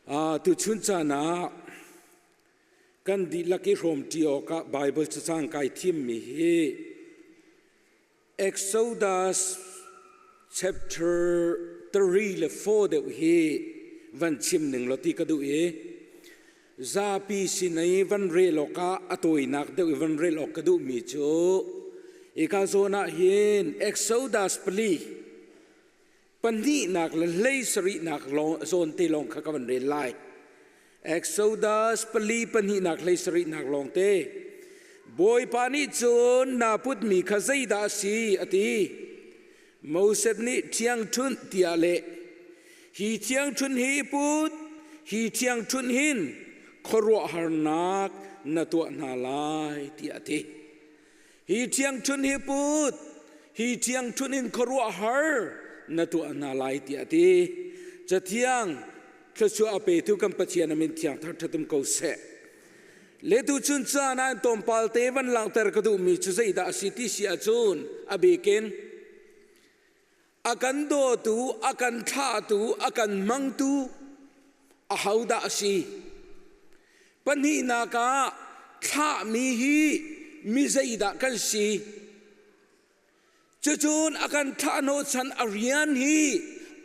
Tuchun caan ah kan dihlak i hrawmṭi awkah Baibal cacang kai thimmi hi Exodus chapter 3 le 4 deuh hi van chim ning law ti ka duh i zapi sin i van rel awkah a tawinak deuh i van rel awk ka duhmi cu hika zawn ah hin Exodus pali pahnihnak le hlei sarihnak zawn te lawng kha ka van rel lai. Exodus pali pahnihnak hlei sarihnak lawng te. Bawipa nih cun naa putmi kha zeidah a si a ti. Moses nih ṭhiangṭhunh tiah leh. Hi ṭhiangṭhunh hi put, hi ṭhiangṭhunh hin khuaruahharnak na tuah hna lai tiah a ti. Hi ṭhiangṭhunh hi put, hi ṭhiangṭhunh in khuaruahhar na tuah hna lai tiah a ti. Cathiang thluachuah a petu kan Pathian a min thiang thar ṭhatum ko seh. Le tuchun caan ah tlawmpal te van langhter ka duhmi cu zeidah a si ti si ahcun a bikin a kan dawtu, a kan thlahtu, a kan hmangtu ahodah a si? Pahnihnak ah thlahmi hi mi zeidah kan si? Cucun a kan thlah hnawhchan a rian hi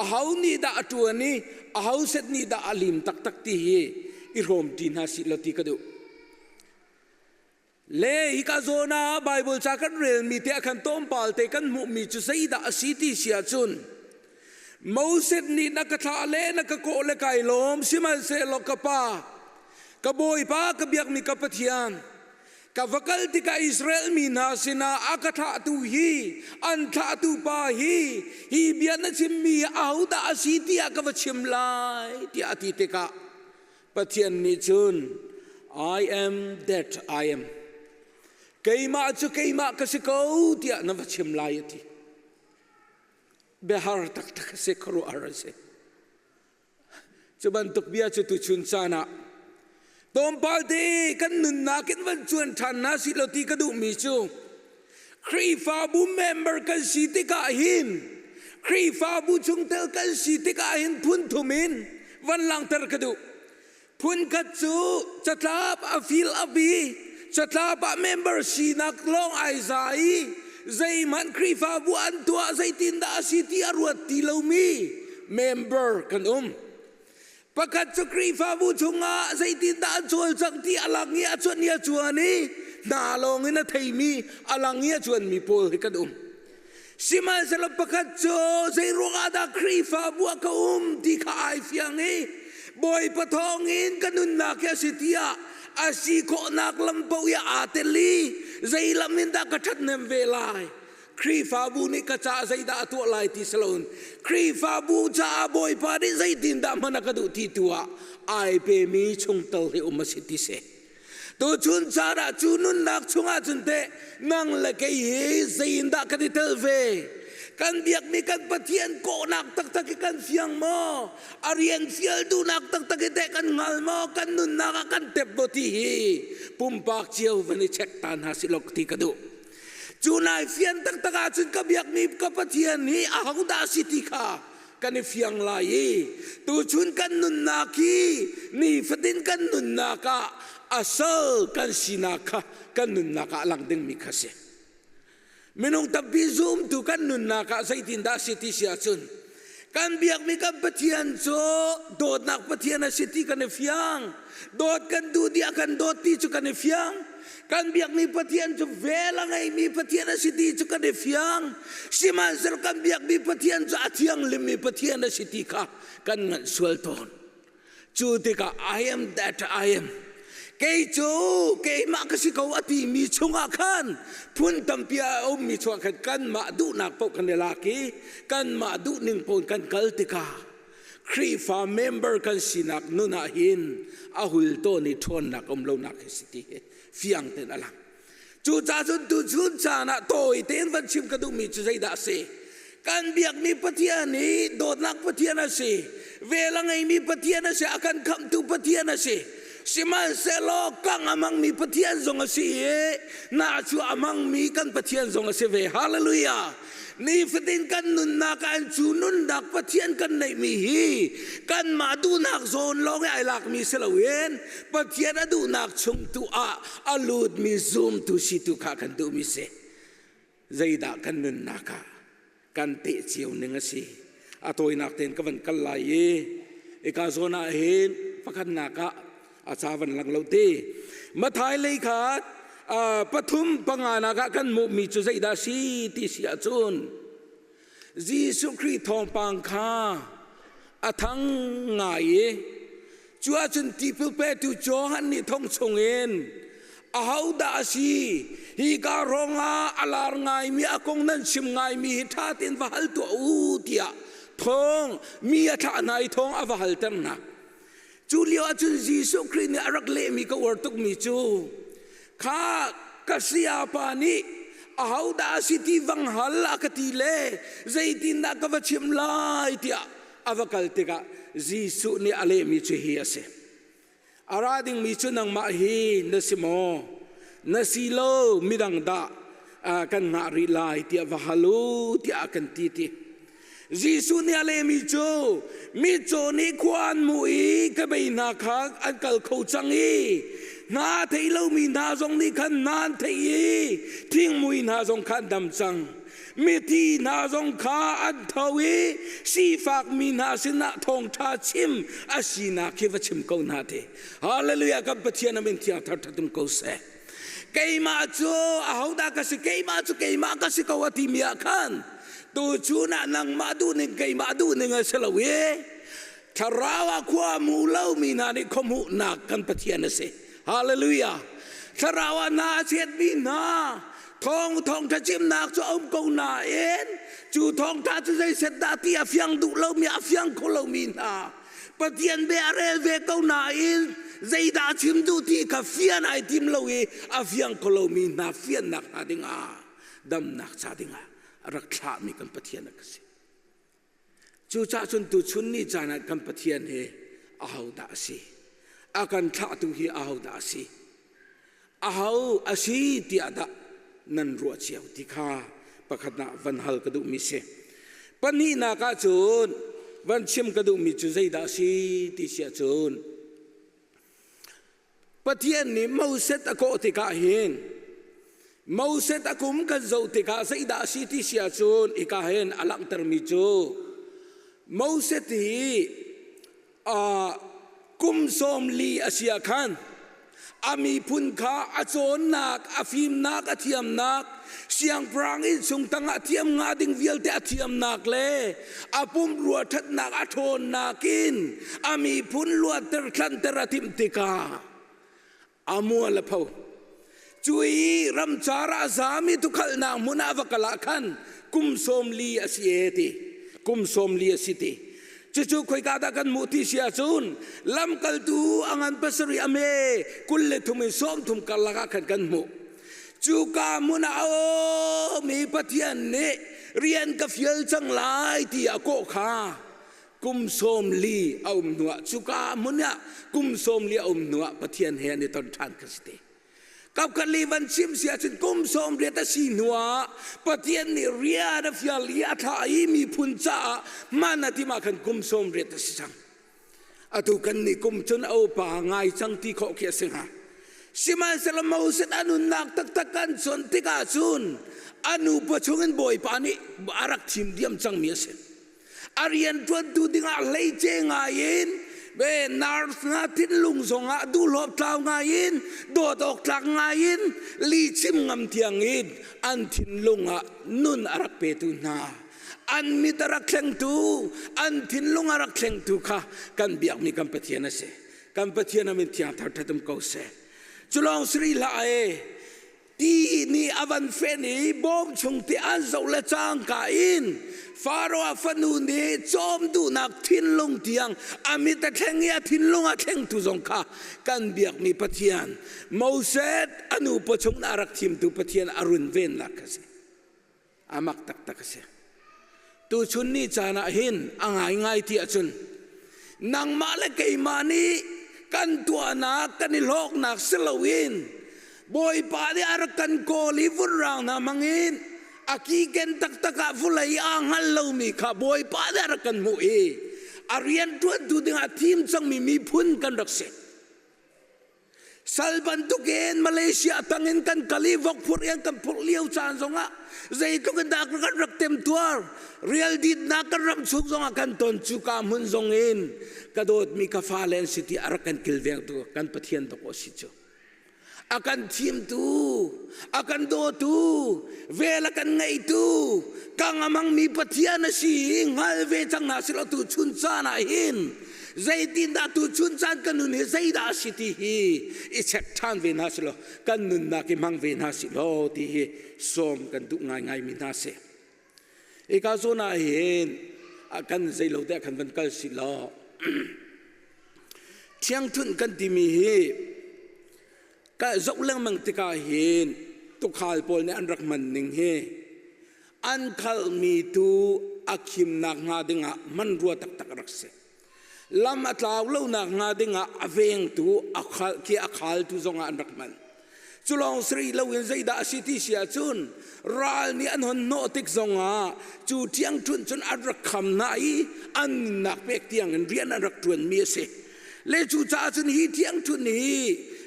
aho nih dah a ṭuan i aho set nih dah a lim taktak ti hi i hrawmṭi hna sih law ti ka duh. Le hika zawn ah Baibal ca kan relmi te ah khan tlawmpal te kan hmuhmi cu zeidah a si ti si ahcun Moses nih na ka thlah le na ka kawh le kai lawm sihmanhsehlaw ka pa ka Bawipa ka biakmi ka Pathian ka va kal tikah Israel mi hna sinah a ka thlahtu hi an thlahtu pa hi hi bia na chimmi ahodah a si tiah ka va chim lai tiah a ti tikah Pathian nih cun I am that I am. Keimah cu keimah ka si ko tiah na va chim lai a ti. Biahar taktak a si, khuaruahhar a si. Cu bantuk bia cu tuchun caan ah tlawmpal te kan nunnak in van cuan ṭhan hna si lo ti ka duhmi cu Khrihfabu member kan si tikah hin Khrihfabu chungtel kan si tikah hin phun thum in van langhter ka duh. Phun khat cu catlap a fil a bi, catlap ah member sinak lawng ai za i zeihmanh Khrihfabu an tuah zeitindah a si ti a ruat ti lomi member kan um. Pakhat cu Khrihfabu chungah zeitindah an cawlcangh ti a lang i a cuan i a cuan i hna lawng in a theimi a lang i a cuanmi pawl hi kan um. Sihmanhsehlaw pakhat cu zeiruang ah dah Khrihfabu ah ka um ti kha ai fiang i Bawipa thawngin ka nunnak hi a si tiah a si khawhnak lam paoh i aa tel i zei lam in dah ka ṭhathnem ve lai Khrihfabu nih ka caah zeidah a tuah lai ti si loin Khrihfabu caah Bawipa nih zeitindah hman a ka duh ti tu ah ai pemi chungtel hi um a si ti si. Tuchun caan ah cu nunnak chungah cun teh nang le kei hi zeiindah kan i tel ve? Kan biakmi kan Pathian kawhnak taktak hi kan fiang maw? A rian fial duhnak taktak hi teh kan hngal maw? Kan nunnak ah kan tep maw ti hi pumpak cio van i check ta hna sih law ti ka duh. Cu nai fian taktak ahcun ka biakmi ka Pathian hi ahodah a si ti kha kan i fiang lai i tuchun kan nunnak hi nifatin kan nunnak ah a sal kan sinak kha kan nunnak ah a lang dingmi kha si. Minung tampi zumtu kan nunnak ah zeitindah a si ti si ahcun kan biakmi kan Pathian cu dawtnak Pathian a si ti kan i fiang. Dawt kan duh dih a kan dawt ti cu kan i fiang. Kan biakmi Pathian cu vel a ngeimi Pathian a si ti cu kan i fiang. Sihmanhsehlaw kan biakmi Pathian cu a thianghlimmi Pathian a si ti kha kan nganh sual tawn. Cu tikah I am that I am. Kei cu keimah ka si ko a timi chungah khan phun tampi a ummi chungah khan kanmah duhnak paoh kan i lak i kanmah duhning paoh kan kal tikah Khrihfa member kan sinak nun ah hin a hul tawn i ṭhawnnak um lonak hi si ti hi fiang tein a lang. Cucaah cun tuchun caan ah tawi tein van chim ka duhmi cu zeidah a si? Kan biakmi Pathian hi dawtnak Pathian a si. Vel a ngeimi Pathian a si. A kan khamhtu Pathian a si. Sihmanhsehlaw kang a hmangmi Pathian zong a si i na cu a hmangmi kan Pathian zong a si ve. Hallelujah! Nifatin kan nunnak ah cu nunnak Pathian kan neihmi hi kanmah duhnak zawn lawng i ai lakmi si loin Pathian a duhnak chung tu ah a lutmi zumtu si tu kha kan duhmi si. Zeidah kan nunnak ah kan teh cio ning a si. A tawinak tein ka van kal lai i ika zawn ah hin pakhatnak ah a ca van lang lo te. Mathai lei kha pathum panganak ah kan hmuhmi cu zeidah si ti si ahcun Jesuh Khrih thawngpang kha a thang ngai i cu ahcun tipil petu Johan nih thong chungin ahodah a si hi ka ruangah a lar ngaimi a kong nan chim ngaimi hi ṭha tein va hal tuah u tiah thawng mi a thlah hna i thawng a va halter hna. Cu lio ahcun Jesuh Khrih nih a rak lehmi ka uar tukmi cu kha ka sayapa nih ahodah a si ti vang hal a ka ti le zeitindah ka va chim lai tiah a va kal tikah Jesuh nih a lehmi cu hi a si. A ra dingmi cu nangmah hi na si maw? Na si lo midang dah kan ngah rih lai tiah va hal u tiah a kan ti ti. Jesuh nih a lehmi cu mitcaw nih khua an hmuh i kebei hna kha an kal kho cang i hna thei lomi hna zong nih khan hna an theih i thingmui hna zong kha an dam cang. Mithi hna zong kha an tho i sifakmi hna sinah thawngṭha chim a sinak khi va chim ko hna te. Hallelujah kan Pathian a min thiang thar ṭhatum ko seh. Keimah cu ahodah ka si keimah cu keimah ka si ko a timi ah khan tuchun ah nangmah duhning keimah duhning a si lo i thlarau ah khua hmu lomi hna nih khuahmuhnak kan Pathian a si. Hallelujah. Thlarau ah hna a chiatmi hna thawng thawngṭha chimnak cu a um ko nain cu thawngṭha cu zeiset dah ti a fiang duh lomi a fiang kho lomi hna Pathian bia a rel ve ko nain zeidah a chim duh ti kha fian ai tim lo i a fiang kho lomi hna fiannak hnga dingah damnak ca dingah a rak thlahmi kan Pathian a ka si. Cucaah cun tuchun ni caan ah kan Pathian hi ahodah a si? A kan thlahtu hi ahodah a si? Aho a si tiah dah nan ruah cio ti kha pakhat ah van hal ka duhmi si. Pahnihnak ah cun van chim ka duhmi cu zeidah a si ti si ahcun Pathian nih Moses a kawh tikah hin Moses a kum kan zoh tikah zeidah a si ti si ahcun hika hin a langhtermi cu Moses hi kum 40 a si ah khan a miphun kha a cawnnak, a fimnak, a thiamnak, siangpahrang innchung tangah thiam nga ding vialte a thiamnak le a pumrua ṭhatnak a ṭhawnnak in a miphun luatter thlanter a timh tikah a mual a pho. Cu i ramcar ah zami tukhalnak hmun ah va kal ah khan kum 40 a si e ti. Kum 40 a si ti. Cucu khoika dah kan hmuh ti si ahcun lamkaltu a ngan pasarih a me 23 in 30 karlak ah khan kan hmuh. Cuka hmun ah a mi Pathian nih rian ka fial cang lai ti a kawh kha kum 40 a um hnuah cuka hmun ah kum 40 a um hnuah Pathian he an i ton ṭhan kha si te. Kapkhat li van chim si ahcun kum 80 a si hnuah Pathian nih rian a fial i a thlah i miphun caah hman a tim ah khan kum 80 a si cang. Atu kan nih kum cun a upa ngai cang ti khawh khi a si hnga. Sihmanhsehlaw Moses a nunnak taktak kan cawn tikah cun a nupa chungin Bawipa nih a rak thim diam cangmi a si. A rianṭuantu dingah hleice ngaiin ve nurse hna thinlung zongah duhlawp tlau ngaiin dawt awk tlak ngaiin lihchim ngam tiangin an thinlung ah nun a rak petu hna an mit a rak thlengtu an thinlung a rak thlengtu kha kan biakmi kan Pathian a si. Kan Pathian a min thiang thar ṭhatum ko seh. Culawng siri hlah e Ti nih a van fen i bawm chung ti an zoh le cangka in Faro fanu nih cawm duhnak thinlung tiang a mit a thleng i a thinlung a thlengtu zong kha kan biakmi Pathian Moses a nu pawchung a rak thimtu Pathian a runvennak kha si. A mak taktak a si. Tuchun ni caan ah hin a ngaingai ti ahcun nangmah le keimah nih Kan tuahnak kan i hlawknak si loin Bawipa nih a rak kan kawl i vunrang hna hmangin a kiken taktak ah vulei aa hngal lomi kha Bawipa nih a rak kan hmuh i a rian ṭuantu dingah thim cangmi miphun kan rak si. Sal bantukin Malaysia tangin kan kal i vok phurh in kan phurh lio caan zongah zeitluk in dah kan rak temtuar rial ditnak kan ram chung zongah kan ton cu ka hmun zongin ka dawtmi ka fale an si ti a rak kan kilvengtu kan Pathian dawk a si cu. A kan thimtu, a kan dawtu, vel a kan ngeitu, kang a hmangmi Pathian a si i hngal ve cang hna silo tu chun caan ah hin zeitindah tu chun caan kan nun hi zeidah a si ti hi i check ṭhan ve hna silo kan nunnak i hmang ve hna silo ti hi sawm kan duh ngaingai mi hna si. Ika zawn ah hin kan zeilo te khan van kal si law thiangthunh kan timi hi ka zoh lengmang tikah hin tukhal pawl nih an rak hman ning hi an khalmi tu a khimnak hnga dingah hmanrua taktak a rak si. Lam a tlau lonak hnga dingah a vengtu a khal khi a khaltu zongah an rak hman. Cu lawng si rih loin zeidah a si ti si ahcun ral nih an hon hnawh tik zongah cu ṭhiangṭhunh cun an rak kham hna i an nunnak pek tiangin rian an rak ṭuanmi a si. Le cucaah cun hi ṭhiangṭhunh hi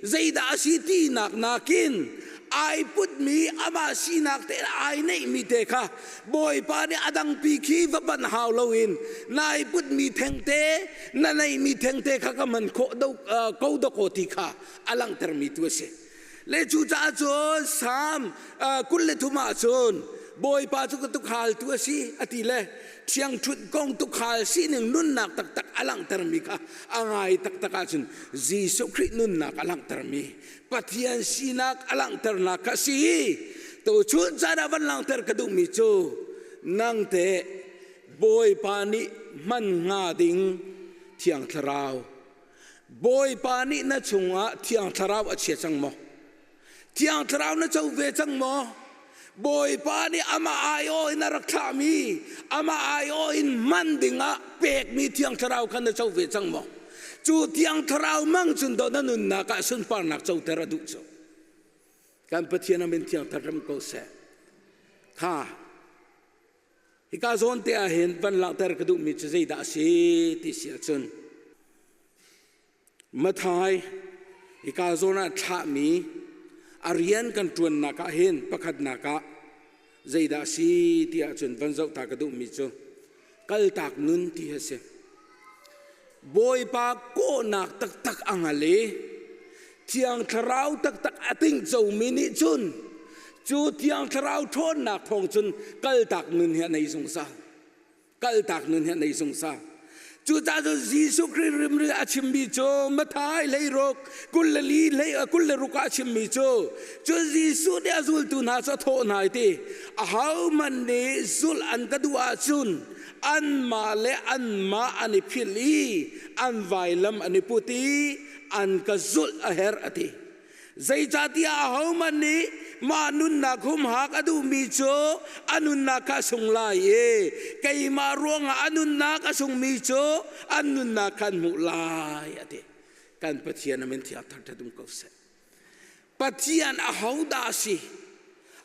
zeidah a si tinak nakin ai putmi amah sinak te ai neihmi te kha Bawipa nih a dangpi khi va banh hau loin nai putmi thengte na neihmi thengte kha ka man khawh do ko dakaw ti kha a langhtermi tu a si. Le cucaah cun Salm 23 ah cun Bawipa cu ka tukhaltu a si a ti le thiangṭhunh kong tukhal sining nunnak taktak a langhtermi kha a ngai taktak ahcun Jesuh Khrih nunnak a langhtermi Pathian sinak a langhternak kha a si. Tuchun caan ah van langhter ka duhmi cu nang teh Bawipa nih hman hnga ding Thiang Thlarau Bawipa nih na chungah Thiang Thlarau a chia cang maw? Thiang Thlarau na co ve cang maw? Bawipa nih amah aiawh in a rak thlahmi, amah aiawh in hman dingah pekmi Thiang Thlarau kha na co ve cang maw? Cu Thiang Thlarau mang cun dawh na nunnak ah sunparnak coter a duh cu. Kan Pathian a min thiang thar ram ko seh. Kha Hika zawn te ah hin van langhter ka duhmi cu zeidah a si ti si ahcun Mathai hika zawn ah thlahmi a rian kan ṭuannak ah hin pakhatnak ah zeidah a si ti ahcun van zoh ta ka duhmi cu kaltak nun ti hi a si. Bawipa kawhnak taktak a ngal i Thiang Thlarau taktak a tingcomi nih cun cu Thiang Thlarau ṭhawnnak thawng cun kaltak nun hi a nei zungzal. Kaltak nun hi a nei zungzal. Cucaah cun Jesuh Khrih rimri a chimmi cu Mathai 16 24 hlei 26 ah a chimmi cu cun Jesuh nih a zultu hna cu a thawh hna i ti ahohmanh nih zulh an ka duh ahcun anmah le anmah an i philh i an vailam an i put i an ka zulh a herh a ti. Zeicahtiah ahohmanh nih mah nunnak humhak a duhmi cu a nunnak kha a sung lai i keimah ruangah a nunnak a sungmi cu an nunnak kha an hmuh lai a ti. Kan Pathian a min thiang thangṭhat um ko seh. Pathian ahodah a si?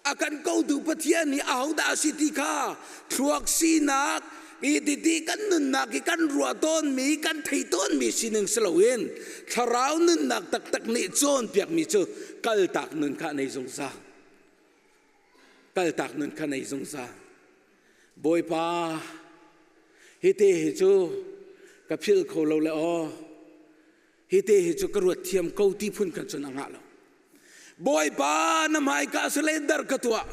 A kan kotu Pathian hi ahodah a si ti kha thluak sinak i titi kan nunnak hi kan ruah tawnmi kan thei tawnmi sining si loin thlarau nunnak taktak nih cawnpiakmi cu kaltak nun kha nei zungzal. Kaltak nun kha nei zungzal. Bawipa hi te hi cu ka philh kho lo le aw hi te hi cu ka ruat thiam ko ti phun khan cun a ngah lo Bawipa na hmaika surrender ka tuah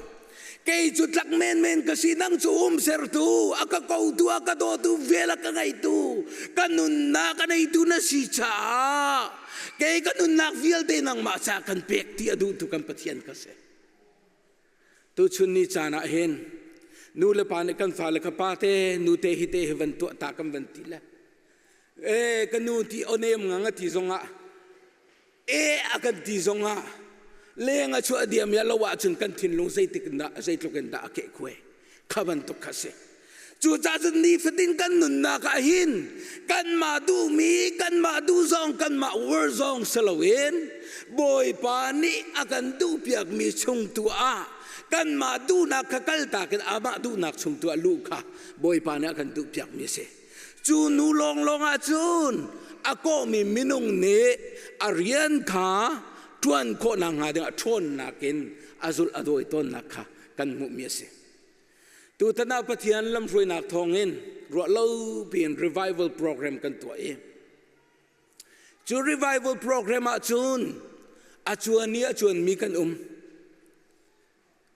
kei cu tlak menmen ka si nang cu um sertu a ka kotu a ka dawtu vel a ka ngeitu ka nunnak a neitu na si caah kei ka nunnak vialte nangmah ca kan pek ti a duhtu kan Pathian ka si Tuchun ni caan ah hin nu le pa nih kan fale kha pa te nu te hi te hi van tuah ta kan van ti le e ka nu ti onem ngang a ti zongah e a kan ti zongah leng a chuah diam ya lo ahcun kan thinlung zeitik in dah zeitluk in dah a keh khuai kha bantuk kha si. Cucaah cun nifatin kan nunnak ah hin kanmah duhmi, kanmah duh zong, kanmah uar zong si loin Bawipa nih a kan duhpiakmi chung tu ah kanmah duhnak kha kaltak in amah duhnak chung tu ah luh kha Bawipa nih a kan duhpiakmi a si. Cu nu lawnglawng ah cun a kawhmi minung nih a rian kha ṭuan khawhnak hnga dingah ṭhawnnak in a zulh a dawi tawnnak kha kan hmuhmi a si. Tutan ah Pathian lamhruainak thawngin ruahlo piin revival program kan tuah i cu revival program ah cun a cuan i a cuanmi kan um.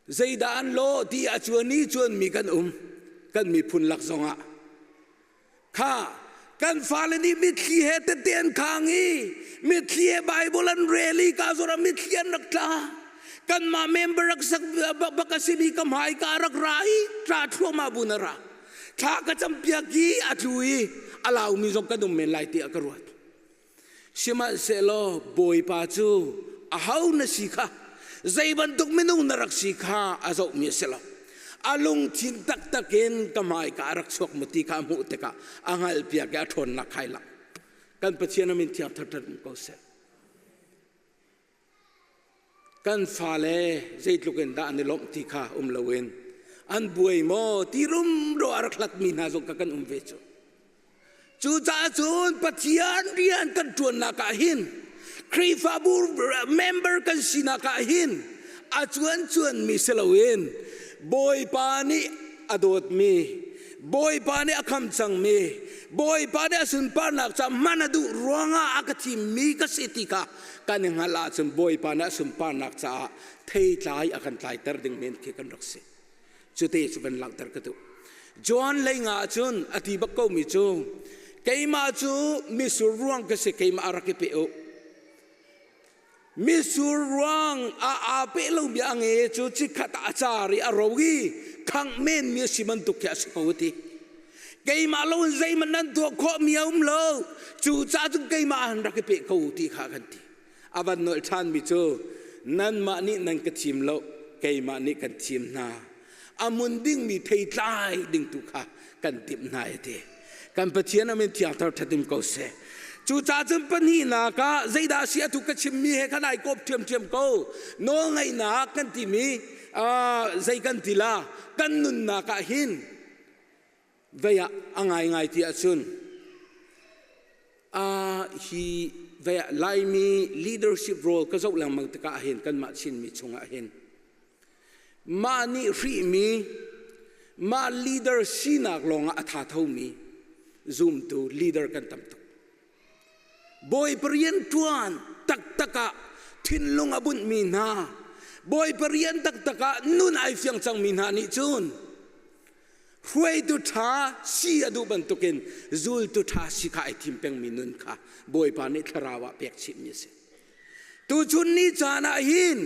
Zeidah an lawh ti a cuan i cuanmi kan um kan miphun lak zongah. Kha kan fale nih mitthli he tette an khang i mitthli he Bible an rel i ka zawn ah mitthli an rak tla. Kanmah member rak sak bak a simi ka hmai ka rak ra i tla thluahmah bu na ra. Thla ka campiak i a tlu i a laumi zong kan um men lai tiah ka ruat. Sihmanhsehlaw Bawipa cu aho na si kha zei bantuk minung na rak si kha a zohmi a si lo. A lungthin taktak in ka hmaika a rak chuak maw ti kha a hmuh tikah a hngalhpiak i a ṭhawnnak khai lang. Kan Pathian a min thiang thar um ko seh. Kan fale zeitluk in dah an i lawmh ti kha um loin an buai maw ti rumro a rak hlatmi hna zong kha kan um ve cu. Cucaah cun Pathian rian kan ṭuannak ah hin Khrihfabu member kan sinak ah hin a cuan cuanmi si loin Bawipa nih a dawtmi Bawipa nih a kham cangmi Bawipa nih a sunparnak ca hman a duh ruangah a ka thimmi ka si ti kha kan i hngalh ahcun Bawipa nih a sunparnak caah theitlai a kan tlaiter ding men khi kan rak si. Cute cu van langhter ka duh. John lei nga ahcun a ti bak komi cu keimah cu misur ruang ka si keimah a rak i pe u. Misur ruang a aa pe lomi a nge cu chikkhat ah a car i a ro i khangh menmi a si bantuk khi a si ko a ti. Keimah lo in zeihmanh nan tuah khawhmi a um lo. Cucaah cun keimah han rak i pe ko ti kha kan ti. A van nolh ṭhanmi cu nanmah nih nan ka thim lo, keimah nih kan thim hna. A mun dingmi theitlai ding tu kha kan timh hna a ti. Kan Pathian amin thiangthar ṭhatim ko seh. Cucaah cun pahnihnak ah zeidah a si atu ka chimmi he khan ai kawp ṭhiamṭhiam ko. Nawlngaihnak kan timi zei kan ti la kan nunnak ah hin vei ah a ngaingai ti ahcun hi vei ah Laimi leadership role ka zoh lengmang tikah hin kanmah Chinmi chungah hin mah nih hrihmi mah leader sinak lawngah a tha thomi zumtu leader kan tam tuk. Bawipa rianṭuan taktak ah thinlung a bunhmi hna, Bawipa rian taktak ah nun ai fiang cangmi hna nih cun hruaitu ṭha si a duh bantukin zultu ṭha si kha ai thim pengmi nun kha Bawipa nih thlarau ah pek chihmi a si. Tuchun ni caan ah hin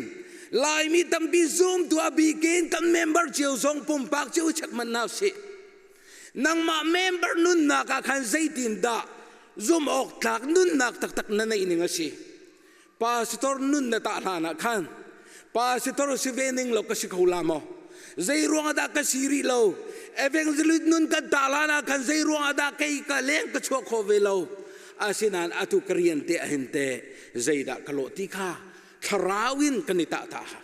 Laimi tampi zumtu a bikin kan member cio zong pumpak cio check man hna usih. Nangmah member nunnak ah khan zeitindah zumh awk tlak nunnak taktak na neih ning a si. Pastor nun na tah hlan ah khan pastor si ve ning lo ka si kho la maw? Zei ruang ah dah ka si rih lo? Evangelist nun kan tah hlan ah khan zei ruang ah dah kei ka leng ka chuah khawh ve lo? Asinain atu ka rian te ahin te zeidah ka lawh ti kha thlarau in kan i tah ta ha.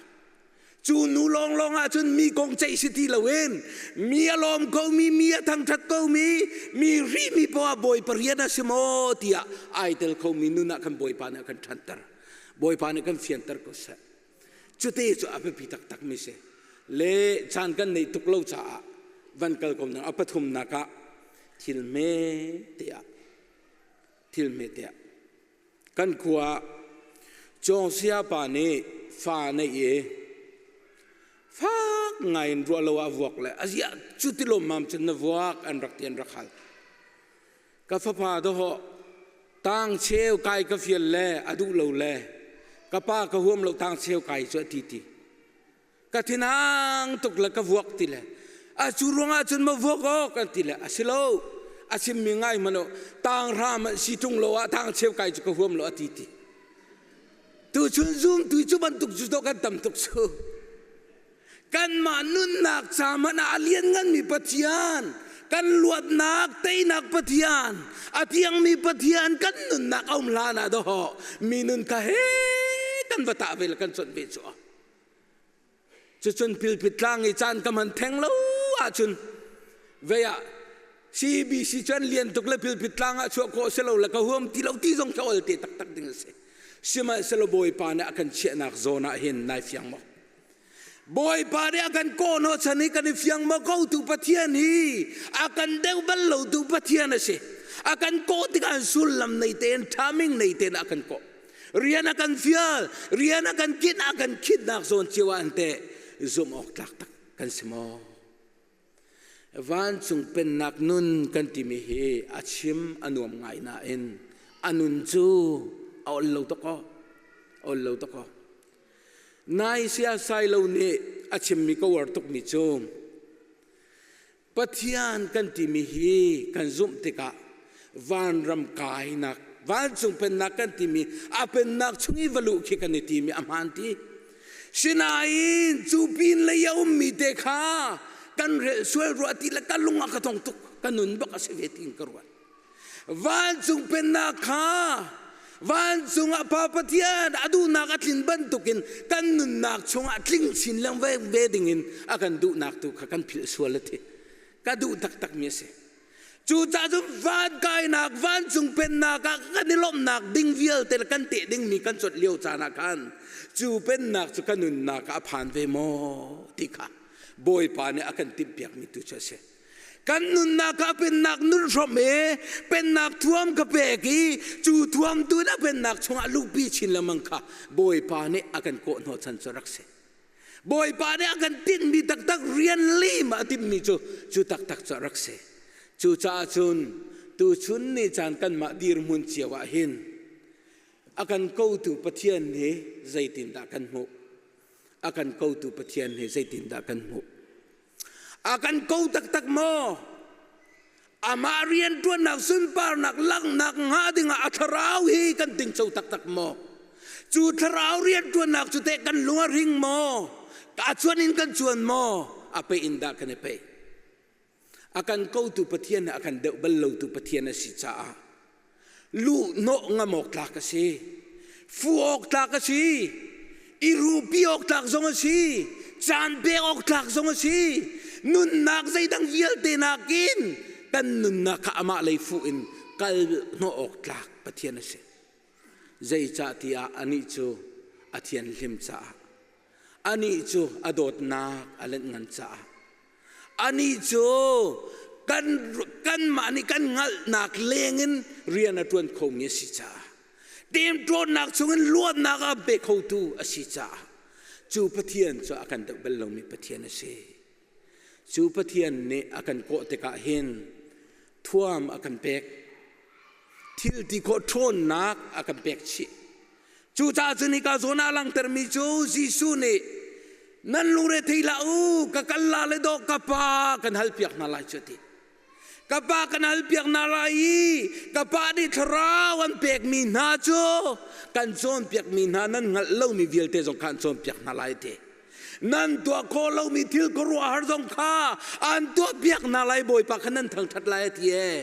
Cu nu lawnglawng ah cun mi kong ceih si ti loin mi a lawm komi, mi a thangṭhat komi, mi rihmi poah Bawipa rian a si maw tiah ai tel khomi nun ah khan Bawipa nih a kan ṭhanter. Bawipa nih kan fianter ko seh. Cute cu a biapi taktak mi si. Le caan kan neih tuk lo caah van kal ko nang a pathumnak ah thil hme te ah thil hme te ah Kan khua ah Cawngsia pa nih fa neih i fak ngai in ruah lo ah vuak le aziah cu ti lawmmam cun na vuak an rak ti an rak hal. Ka fapa dawhawh tang cheu kai ka fial le a duh lo le ka pa ka huam lo tang cheu kai cu a ti ti. Ka thinhang tuk le ka vuak ti le a cu ruangah cun ma vuak awk an ti le a si lo a chimmi ngai hmanh u tang hram si ṭung lo ah tang cheu kai cu ka huam lo a ti ti tu chun zum tu cu bantuk cu to kan tam tuk cu kanmah nunnak ca hmanh ah a liannganmi Pathian. Kan luatnak teinak Pathian, a thiangmi Pathian kan nunnak a um hlan ah dawh mi nun kha he kan va tah ve le kan chawnh ve cu. Cucun pilpit tlang i caan ka man theng lo ahcun vei ah CBC cu an lian tuk le pilpit tlang ah chuah khawh si lo le ka huam ti lo ti zong kha ol te taktak ding a si. Sihmanhsehlaw Bawipa nih a kan chiahnak zawn ah hin nai fiang maw? Bawipa nih a kan kawhhnawh chan hi kan i fiang maw ko tu Pathian hi a kan deuh bal lo tu Pathian a si. A kan kawh tikah sullam nei tein ṭhaming nei tein a kan kawh. Rian a kan fial, rian a kan kinh, a kan khitnak zawn cio ah an teh zumh awk tlak tak kan si maw? Vancung pennak nun kan timi hi a chim a nuam ngai nain a nun cu a ol lo tuk aw. Ol lo tuk aw. Nai siasai lo nih a chimmi ka uar tukmi cu Pathian kan timi hi kan zumh tikah vanram kainak vancung pennak kan timi a pennak chung i va luh khi kan i timi a hmaan ti. Sinain cu pin lei a ummi te kha kan relh sual rua ti le ka lung a ka thong tuk ka nun bak a si ve tiin ka ruat. Vancung pennak kha vancung ah Pa Pathian a duhnak a tlin bantukin kan nunnak chungah tling chin lengmang ve dingin a kan duhnak tu kha kan philh sual a thi. Ka duh taktakmi a si. Cucaah cun van kainak vancung pennak ah kan i lawmhnak ding vialte le kan teh dingmi kan cawt lio caan ah khan cu pennak cu kan nunnak ah a phan ve maw ti kha Bawipa nih a kan timhpiakmi tu cu a si. Kan nunnak ah pennak nun hrawm i pennak thuam ka pek i cu thuam tu na pennak chungah luhpi chin lengmang kha Bawipa nih a kan kawh hnawhchan cu rak si. Bawipa nih a kan tinhmi taktak rian lim a timhmi cu cu taktak cu a rak si. Cucaah cun tuchun ni caan kanmah dirhmun cio ah hin a kan kotu Pathian hi zeitindah kan hmuh? A kan kotu Pathian hi zeitindah kan hmuh? A kan ko taktak maw? Amah rianṭuannak sunparnak langhnak hnga dingah a thlarau hi kan tingco taktak maw? Cu thlarau rianṭuannak cu teh kan lung a hring maw? A cuan in kan cuan maw? A peh in dah kan i peh? A kan kotu Pathian a kan deuh bal lotu Pathian a si caah luh hnawh ngam awk tlak a si. Fu awk tlak a si. I ruhpi awk tlak zong a si. Caan pek awk tlak zong a si. Nunnak zeidang vialte nakin kan nunnak kha amah lei fuh in kal hnawh awk tlak Pathian a si. Zeicah tiah anih cu a thianhlim caah anih cu a dawtnak a lenh ngan caah Anih cu kan kanmah nih kan hngalhnak lengin rian a ṭuan khomi a si caah temṭawnnak chungin luatnak a pe khotu a si caah cu Pathian cu a kan deuh bal lomi Pathian a si. Cu Pathian nih a kan kawh tikah hin thuam a kan pek. Thil ti khawh ṭhawnnak a kan pek chih. Cucaah cun hika zawn ah langhtermi cu Jesuh nih nan lungre thei hlah u ka kal la le dawh ka pa kan halpiak hna lai cu a ti. Ka pa kan halpiak hna lai i ka pa nih thlarau an pekmi hna cu kan cawnpiakmi hna nan hngalh lomi vialte zong kha an cawnpiak hna lai a ti. Nan tuah khawh lomi thil khuaruahhar zong kha an tuahpiak hna lai Bawipa kha nan thangṭhat lai a ti ee.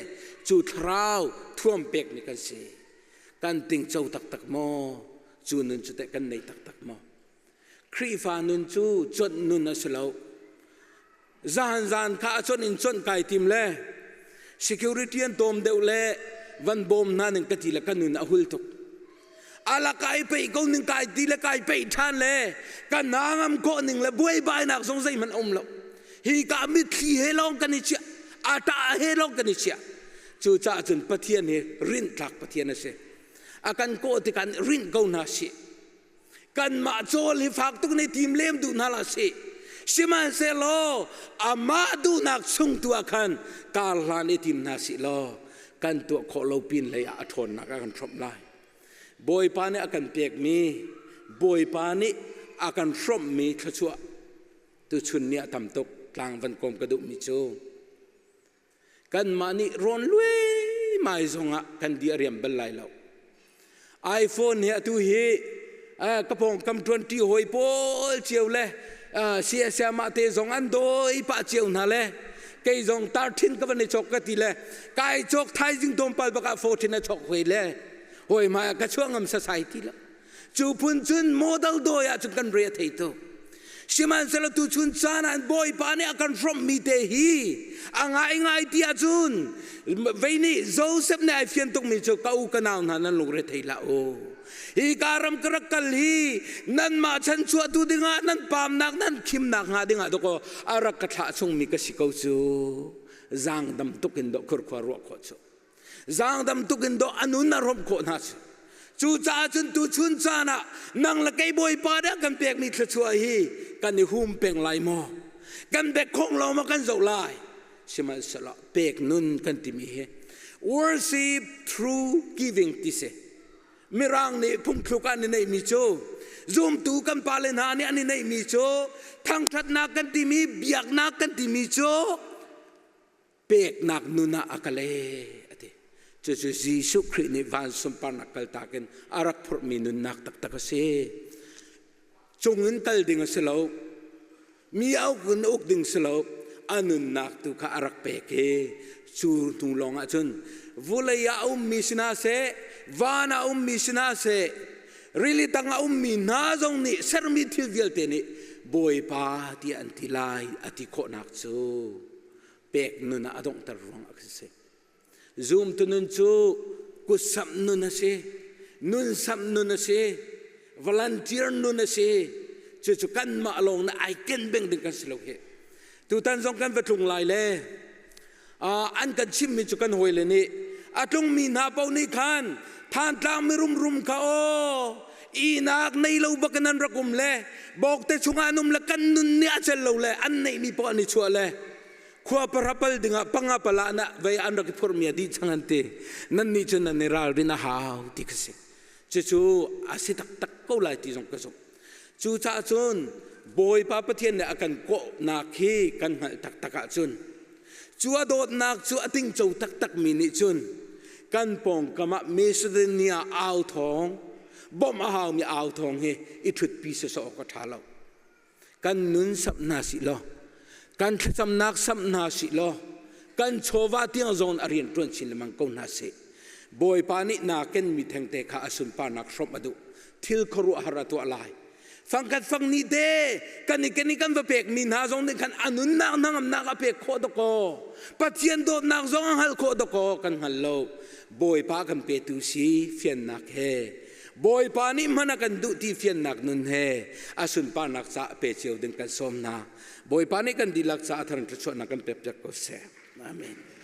Cu thlarau thuam pekmi kan si. Kan tingco taktak maw? Cu nun cu teh kan nei taktak maw? Khrihfa nun cu cuanh nun a si lo. Zan zan kha a cuanh in cuanh kai tim le security an tawm deuh le van bawm hna ning ka ti le ka nun a hul tuk. Ala kai pei ko ning kai ti le kai pei ṭhan le ka nangam khawh ning le buaibainak zong zeihmanh um lo. Hi ka mitthli he lawng kan i chiah, a ṭah he lawng kan i chiah. Cucaah cun Pathian hi rinhtlak Pathian a si. A kan kawh tikah rinh ko hna sih. Kanmah cawl hi fak tuk nih tim lem duh hna hlah sih. Sihmanhsehlaw amah duhnak chung tu ah khan kar hlan i tim hna sih law kan tuah khawh lo pin lei ah a ṭhawnnak a kan hrawmh lai. Bawipa nih a kan pekmi, Bawipa nih a kan hrawmhmi thluachuah tuchun ni ah tam tuk tlang van kawm ka duhmi cu Kanmah nih rawn luaimai zongah kan di a riam bal lai lo. iPhone hi atu hi ka pawngkam ṭuanṭi hawi pawl cio le siasiamah te zong an dawi pah cio hna le. Kei zong tar thin ka van i chok ka ti le kai chok thaizing tlawmpal bak ah 14 a chok hoi le hoi hmai ah ka chuah ngam sasai ti lo. Cu phun cun model dawi ah cun kan re a thei tuk. Sihmanhsehlaw tu chun caan ah Bawipa nih a kan hrawmhmi te hi a ngaingai ti ahcun vei nih Joseph nih ai fian tukmi cu ka u ka nau hna nan lungre thei hlah u. Hi ka ram ka rak kal hi nanmah chanchuahtu dingah nan pamnak nan khimnak hnga dingah dakaw a rak ka thlah chungmi ka si ko cu. Zaangdam tuk in dawh khurkhua ruah khawh cu. Zaangdam tuk in dawh a nun a rom khawh hna cu. Cucaah cun tuchun caan ah nang le kei Bawipa dah kan pekmi thluachuah hi kan i hum peng lai maw? Kan bek khong lo maw kan zoh lai? Sihmanhsehlaw pek nun kan timi hi worship through giving ti si. Mirang nih phungthluk ah an i neihmi cu zumtu kan pale hna nih an i neihmi cu thangṭhatnak kan timi biaknak kan timi cu peknak nun ah a ka le a ti. Cucu Jesuh Khrih nih van sunparnak kaltak in a rak phurhmi nunnak taktak a si. Cung in kal ding a si lo. Mi uk in uk ding si lo. A nunnak tu kha a rak pek i cu hnu lawng ah cun vulei ah a ummi si hna seh, van ah a ummi si hna seh, rili tang ah a ummi hna zong nih sermi thil vialte nih Bawipa tiah an ti lai a ti khawhnak cu pek nun ah a donghter ruang ah a si. Zumtu nun cu kutsamh nun a si, nunsamh nun a si, volunteer nun a si. Cucu kanmah lawng nih ai ken beng ding kan si lo hi. Tutan zong kan va tlung lai le an kan chimmi cu kan hawile nih a tlungmi hna paoh nih khan Thantlang mirumrum kha aw ihnak nei lo bak in an rak um le bawkte chungah an um le kan nun nih a cel lo le an neihmi paoh an i chuah le khua parapal dingah panga pala na vei an rak i phurmi a dih chang an ti. Nan nih cun nan i ralrin a hau ti ka si. Cucu a si taktak ko lai ti zong ka zumh. Cucaah cun Bawipa Pathian nih a kan kawhnak hi kan hngalh taktak ahcun cu a dawtnak cu a tingco taktakmi nih cun kan pawngkam ah Macedonia au thawng bawmh a haumi au thawng hi i ṭhutpi sawsawh awk a ṭha lo. Kan nun samh hna sih law, kan thlacamnak samh hna sih law, kan chawva tiang zong a rian ṭuan chin lengmang ko hna sih. Bawipa nih naa kenmi thengte kha a sunparnak hrawmh a duh. Thil khuaruahhar a tuah lai. Fangkhat fang nih te kan i ken i kan va pekmi hna zong nih khan a nunnak hnangamnak a pek khawh dakaw. Pathian dawtnak zong a hngalh khawh dakaw kan hngal lo. Bawipa kan petu si fiannak he Bawipa nih hman a kan duh ti fiannak nun he a sunparnak caah pe cio ding kan sawm hna. Bawipa nih kan dihlak caah thar thluachuahnak kan pek piak ko seh. Amen.